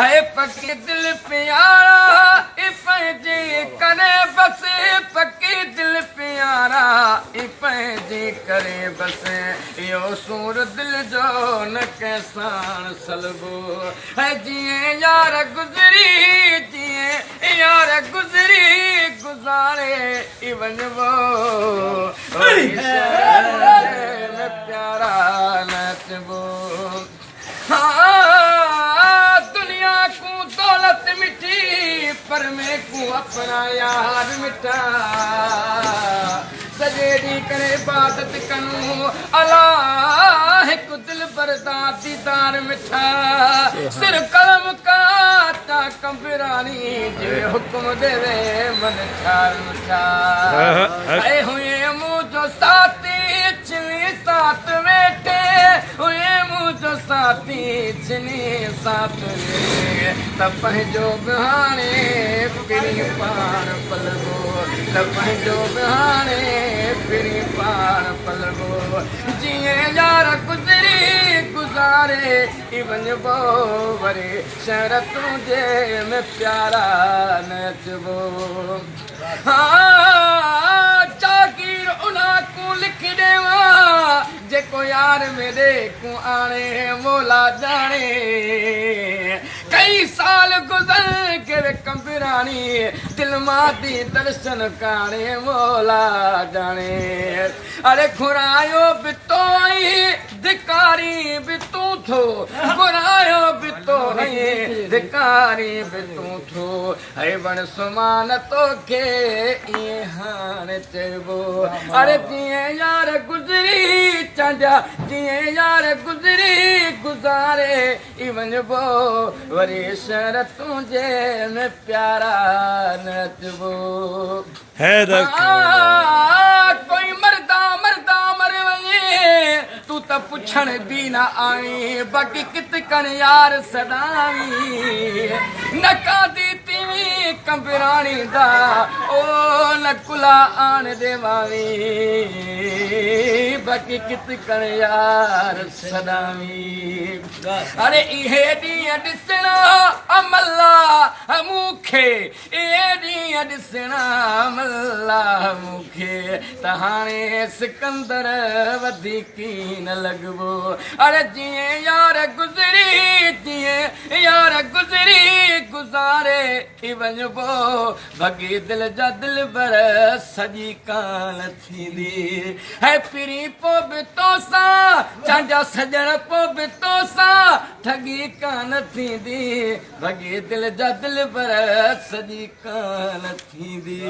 اي پڪي دل پيارا اي پنهنجي ڪري بس پڪي دل پيارا اي پنهنجي ڪري بس اهو سور دل جو نه ڪنهن ساڻ سلبو اي جيئن يار گذري جيئن يار گذري گذاري ئي وڃبو وري شهر ۾ پيارا نه اچبو. ها دنيا ڪون دولت مٺي پر مين ڪون اپنا يار مٺا سڄي ڏينهن ڪري عبادت ڪنون الا هڪ دلبر دا ديدار مٺا سر قلم ڪران تا قمبراڻي جي حڪم ڏيوي من ڇار مٺا اي هئين منهنجو ساٿي ڇني ساٿ ويٺي هئين منهنجو ساٿي ڇني ساٿ ويٺي ته پنهنجو به هاڻي پرين پاڻ پلبو ته پنهنجو به هاڻي پرين پاڻ پلبو جيئن يار گذري گذاري ئي وڃبو وري شهر تنهنجي ۾ پيارا نه اچبو. ها جاگير انهان ڪون لک ڏيوان جيڪو يار ميڏي ڪون آڻي مولا ڄاڻي ڪئي سال گذر گئي قمبراڻي دل مان the درشن ڪاڻي مولا ڄاڻي اڙي گهرايو به تو ۽ ڌڪارين به تون ٿو گهرايو به تو ۽ ڌڪارين به تون ٿو اي وڻ سمان توکي ائين هاڻ چئبو اڙي جيئن يار گذري چانڊيا جيئن يار گذري گذاري ئي وڃبو وري شهر تنهنجي ۾ پيارا نه اچبو ڪوئي مردا مردا مر وڃي تون ته پڇڻ به نه آئين باقي ڪت ڪڻ يار سڏاوين نه ڪاندي تيوين قمبراڻي دا او نه ڪلا آڻ ڏيواوين باقي ڪت ڪڻ يار سڏاوين اڙي اهي ڏينهن ڏسڻا املا مون کي اهي ڏينهن ڏسڻا ملا مون کي ته هاڻي سڪندر وڌيڪ ئي نه لڳبو. اڙي جيئن يار گذري تيئن يار گذري گذاري ئي وڃبو. ڀڳي دل جا دلبر سڄي ڪانه ٿيندي. هي پرين پوء به توسان چانڊيا سڄڻ پوء به توسان ٺڳي ڪانه ٿيندي. ڀڳي دل جا دلبر سڄي ڪانه ٿيندي.